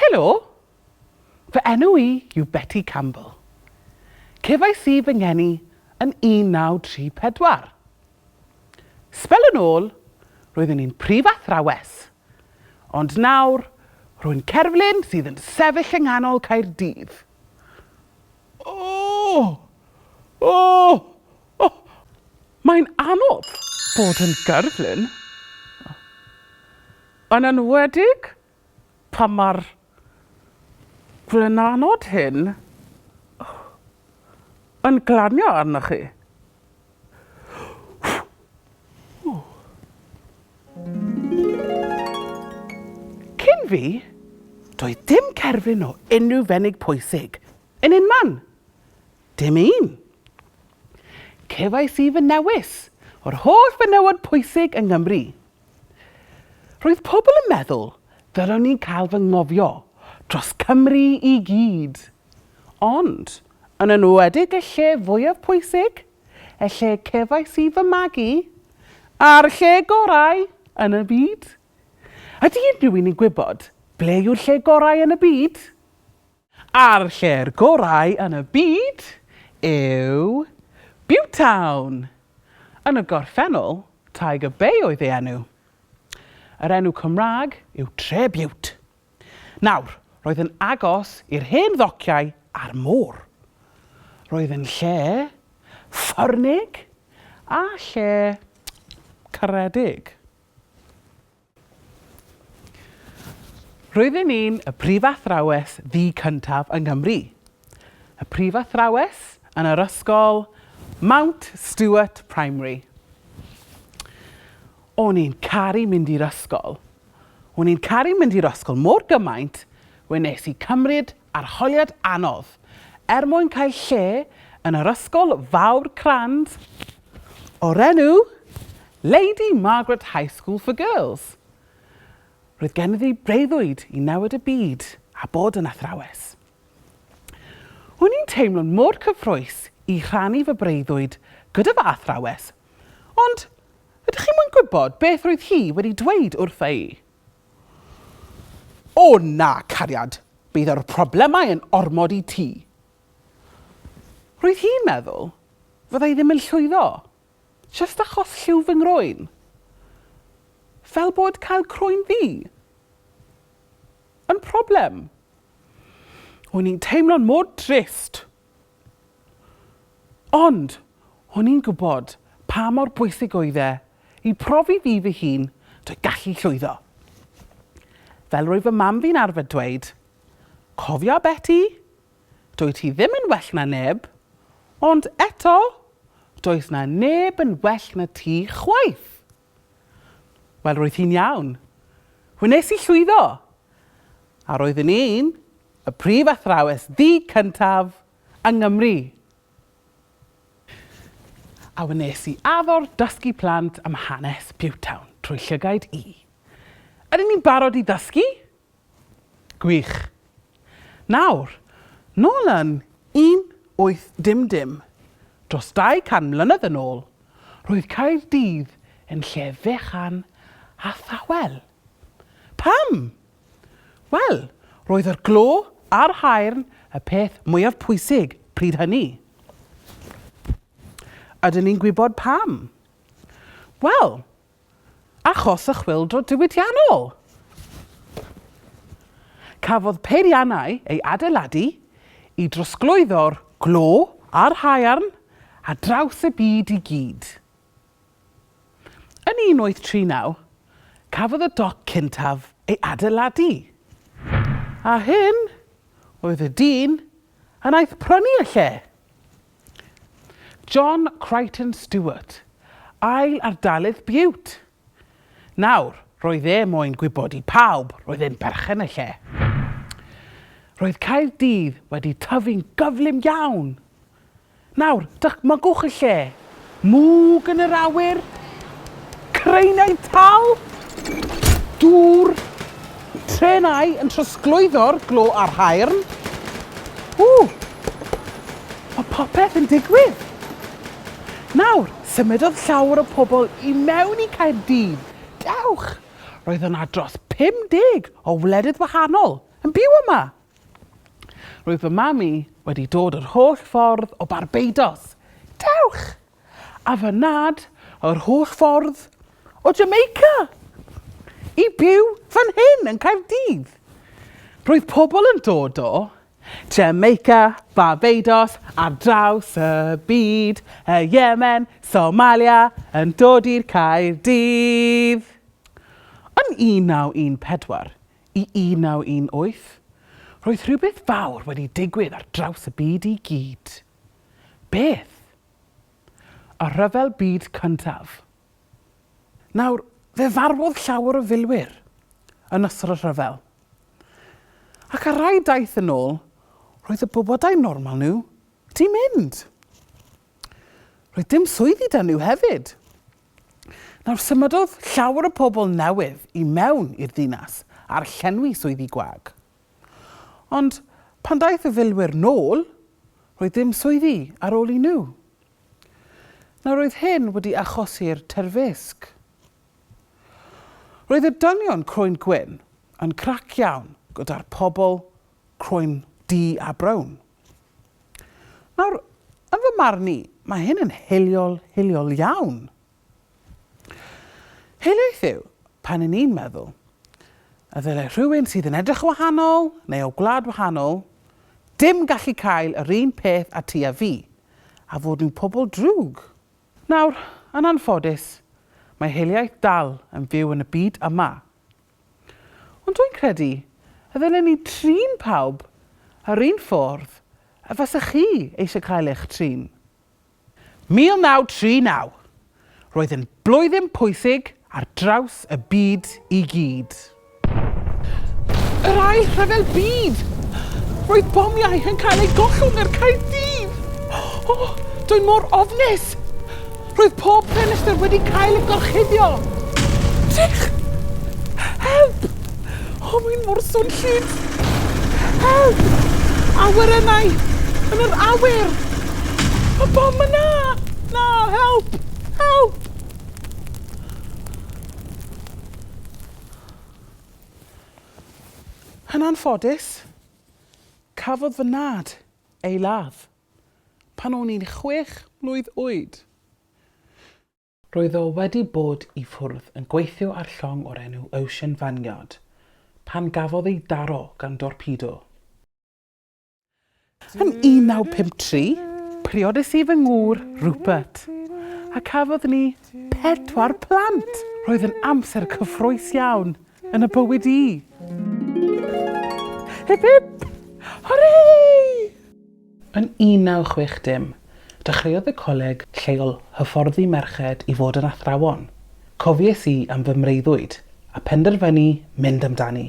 Helo! Fy enw i yw Betty Campbell. Cefais i fy ngeni yn 1934. Sbel yn ôl, roeddwn i'n prifathrawes, ond nawr rwy'n cerflun sydd yn sefyll yng nghanol Caerdydd. O! O! O! Mae'n anodd bod yn gerflun. Yn enwedig pan mae'r gwenanod hyn yn glanio arnoch chi. Cyn fi, doedd dim cerflun o unrhyw fenig pwysig yn unman. Dim un. Cefais i fy newis o'r holl fenywod pwysig yng Nghymru. Roedd pobl yn meddwl ddylwn i'n cael fy nghofio dros Cymru i gyd. Ond, yn enwedig y lle fwyaf pwysig, y lle cefais i fy magu, a'r lle gorau yn y byd. Ydy unrhyw un yn gwybod ble yw'r lle gorau yn y byd? A'r lle'r gorau yn y byd yw Butetown! Yn y gorffennol, Tiger Bay oedd ei enw. Yr enw Cymraeg yw Tre Bute. Nawr, roedd yn agos i'r hen ddociau a'r môr. Roedd yn lle ffyrnig a lle caredig. Roeddwn i'n y prifathrawes ddu cyntaf yng Nghymru. Y prifathrawes yn yr ysgol Mount Stuart Primary. O'n i'n caru mynd i'r ysgol. O'n i'n caru mynd i'r ysgol mor gymaint wnes i cymryd arholiad anodd er mwyn cael lle yn yr ysgol fawr crand o'r enw Lady Margaret High School for Girls. Roedd ganddi breuddwyd i newid y byd a bod yn athrawes. O'n i'n teimlo'n mor cyffrous i rhannu fy breuddwyd gyda fy athrawes, ond ydych chi moyn gwybod beth roedd hi wedi dweud wrtha i? O na, cariad, bydd yr problemau yn ormod i ti. Roedd hi'n meddwl fydda i ddim yn llwyddo, jyst achos lliw fy ngroen. Fel bod cael croen ddu yn problem. O'n i'n teimlo'n mor drist. Ond, o'n i'n gwybod pa mor bwysig oedd e i profi fi fy hun drwy gallu llwyddo. Fel roedd fy mam fi'n arfer dweud, Cofia Beti, dwyt ti ddim yn well na neb, ond eto, does 'na neb yn well na ti chwaith! Wel, roedd hi'n iawn. Wnes i llwyddo! A roeddwn i'n y prif athrawes ddu cyntaf yng Nghymru. A wnes i addo'r dysgu plant am hanes Butetown trwy llygaid i. Ydyn ni'n barod i ddysgu? Gwych. Nawr, nôl yn 1800, dros 200 mlynedd yn ôl, roedd Caerdydd yn lle fechan a thawel. Pam? Wel, roedd yr glo a'r haearn y peth mwyaf pwysig pryd hynny. Ydyn ni'n gwybod pam? Wel, achos y chwyldro diwydiannol. Cafodd peiriannau ei adeiladu i drosglwyddo'r glo a'r haearn ar draws y byd i gyd. Yn 1839, cafodd y doc cyntaf ei adeiladu. A hyn oedd y dyn a wnaeth prynu y lle. John Crichton Stewart, ail ardalydd Bute. Nawr, roedd e moyn gwybod i pawb roedd e'n berchen y lle. Roedd Caerdydd wedi tyfu'n gyflym iawn. Nawr, dychmygwch y lle. Mwg yn yr awyr, craenau tal, dŵr, trenau yn trosglwyddo'r glo a'r haearn. Ww! Mae popeth yn digwydd. Nawr, symudodd llawer o pobl i mewn i Caerdydd. Dewch! Roedd yna dros 50 o wledydd wahanol. yn byw yma. Roedd fy mam i wedi dod yr holl ffordd o Barbados. Dewch! A fy nhad yr holl ffordd o Jamaica i byw fan hyn yn Caerdydd. Roedd pobl yn dod o Jamaica, Barbados, ar draws y byd, y Yemen, Somalia, yn dod i'r Caerdydd. Yn 1914 i 1918, roedd rhywbeth fawr wedi digwydd ar draws y byd i gyd. Beth? Y Rhyfel Byd Cyntaf. Nawr, fe farwodd llawer o filwyr yn ystod y rhyfel. Ac ar rai daith yn ôl, roedd y bywydau normal nhw 'di mynd. Roedd dim swyddi 'da nhw hefyd. Nawr, symudodd llawer o pobl newydd i mewn i'r ddinas a'r llenwi swyddi gwag. Ond pan daeth y filwyr nôl, roedd dim swyddi ar ôl i nhw. Nawr roedd hyn wedi achosi'r terfysg. Roedd y dynion croen gwyn yn crac iawn gyda'r pobl croen du a brown. Nawr, yn fy marn i, mae hyn yn hiliol, hiliol iawn. Hiliaeth yw pan 'yn ni'n meddwl y ddylai rhywun sydd yn edrych yn wahanol neu o gwlad wahanol dim gallu cael yr un peth â ti a fi, a fod nhw'n pobl drwg. Nawr, yn anffodus, mae hiliaeth dal yn fyw yn y byd yma. Ond dwi'n credu y ddylen ni trin pawb yr un ffordd y fasech chi eisiau cael eich trin. 1939. Roedd yn blwyddyn pwysig ar draws y byd i gyd. Yr Ail Rhyfel Byd! Roedd bomiau yn cael eu gollwng ar Caerdydd! O, dwi'n mor ofnus! Roedd pob ffenestr wedi cael ei gorchuddio! Drych! Help! O, mae'n mor swnllyd! Help! Awyrennau! Yn yr awyr! Y bom yna! Na, help! Help! Yn anffodus, cafodd fy nhad ei ladd pan o'n i'n chwech mlwydd oed. Roedd o wedi bod i ffwrdd yn gweithio ar llong o'r enw Ocean Vanguard pan gafodd ei daro gan dorpido. Yn 1953, priodes i fy ngŵr, Rupert, a cafodd ni pedwar plant. Roedd yn amser cyffrous iawn yn y bywyd i. Hip hip! Hwrê! Yn 1960, dechreuodd y coleg lleol hyfforddi merched i fod yn athrawon. Cofies i am fy mreuddwyd a phenderfynu mynd amdani.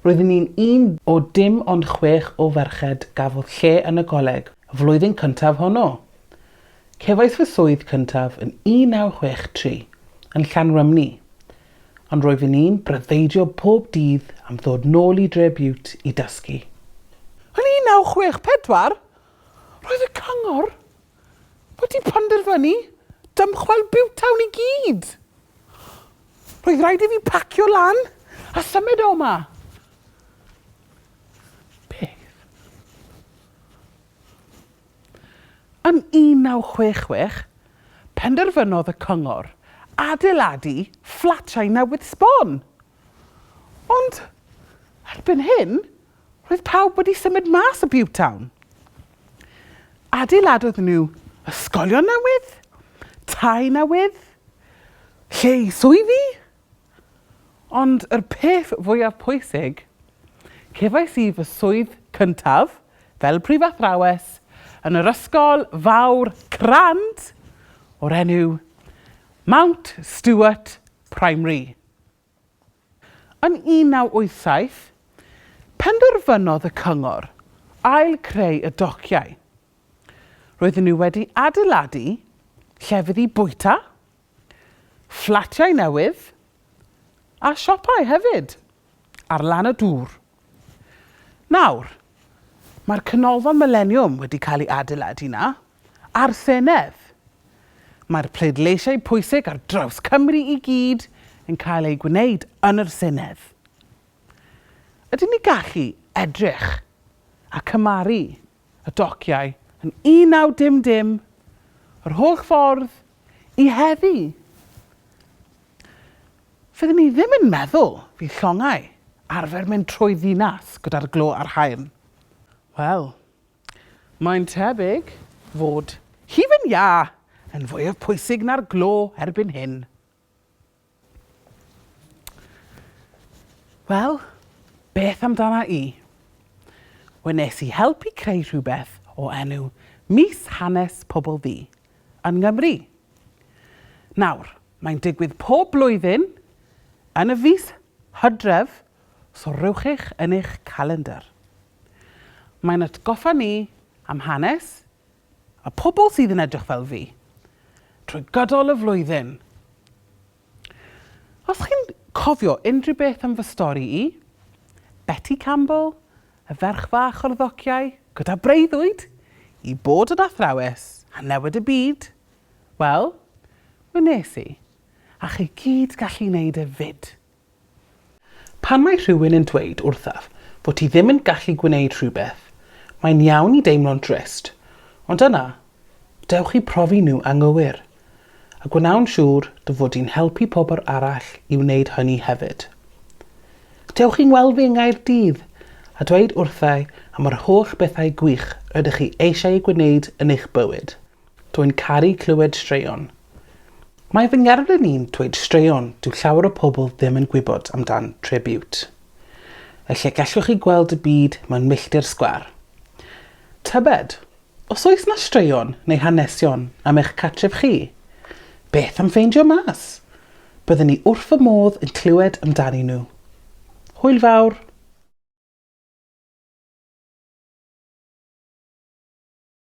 Roeddwn i'n un o dim ond chwech o ferched gafodd lle yn y coleg y flwyddyn cyntaf honno. Cefais fy swydd cyntaf yn 1963 yn Llanrymni, ond roeddwn i'n breuddwydio pob dydd am ddod nôl i Dre Bute i dysgu. Yn 1964, roedd y cyngor wedi penderfynu dymchwel Butetown i gyd. Roedd rhaid i fi pacio lan a symud o 'ma. Beth? Yn 1966, penderfynodd y cyngor adeiladu fflatiau newydd sbon. Ond, erbyn hyn, roedd pawb wedi symud mas o Butetown. Adeiladodd nhw ysgolion newydd, tai newydd, lle i swyddi. Ond yr peth fwyaf pwysig, cefais i fy swydd cyntaf fel prifathrawes yn yr ysgol fawr crand o'r enw Mount Stuart Primary. Yn 1987, penderfynodd y cyngor ail-creu y dociau. Roedden nhw wedi adeiladu llefydd i bwyta, fflatiau newydd a siopau hefyd, ar lan y dŵr. Nawr, mae'r Canolfan Mileniwm wedi cael ei adeiladu 'na, a'r Senedd. Mae'r pleidleisiau pwysig ar draws Cymru i gyd yn cael eu gwneud yn yr Senedd. Ydyn ni gallu edrych a cymaru y dociau yn 19 dim dim yr holl ffordd i heddi? Fyddwn ni ddim yn meddwl fydd llongau arfer mynd trwy ddinas gyda'r glo a'r haearn. Wel, mae'n tebyg fod hufen iâ yn fwyaf pwysig na'r glo erbyn hyn. Wel, beth amdana i? Wnes i helpu creu rhywbeth o enw Mis Hanes Pobl Ddu yn Nghymru. Nawr, mae'n digwydd pob blwyddyn yn y fis Hydref, so rhowch eich yn eich calendr. Mae'n atgoffa ni am hanes a pobl sydd yn edrych fel fi trwy gydol y flwyddyn. Os chi'n cofio unrhyw beth am fy stori i, Betty Campbell, y ferch fach o'r ddociau gyda breuddwyd i bod yn athrawes a newid y byd, wel, wnes i, a chi gyd gallu wneud e 'fyd. Pan mae rhywun yn dweud wrthaf fod ti ddim yn gallu gwneud rhywbeth, mae'n iawn i deimlo'n drist, ond yna, dewch i profi nhw anghywir, a gwnawn siŵr dy fod di'n helpu pobl arall i wneud hynny hefyd. Dewch i ngweld fi yng Nghaerdydd a dweud wrthai am yr holl bethau gwych rydych chi eisiau eu gwneud yn eich bywyd. Dwi'n caru clywed straeon. Mae fy ngerddyn i'n dweud straeon dyw llawer o pobl ddim yn gwybod amdan Tre Bute. Y lle gallwch chi gweld y byd mewn milltir sgwâr. Tybed, os oes 'na straeon neu hanesion am eich cartref chi? Beth am ffeindio mas? Bydden ni wrth fy modd yn clywed amdanyn nhw. Hwyl fawr!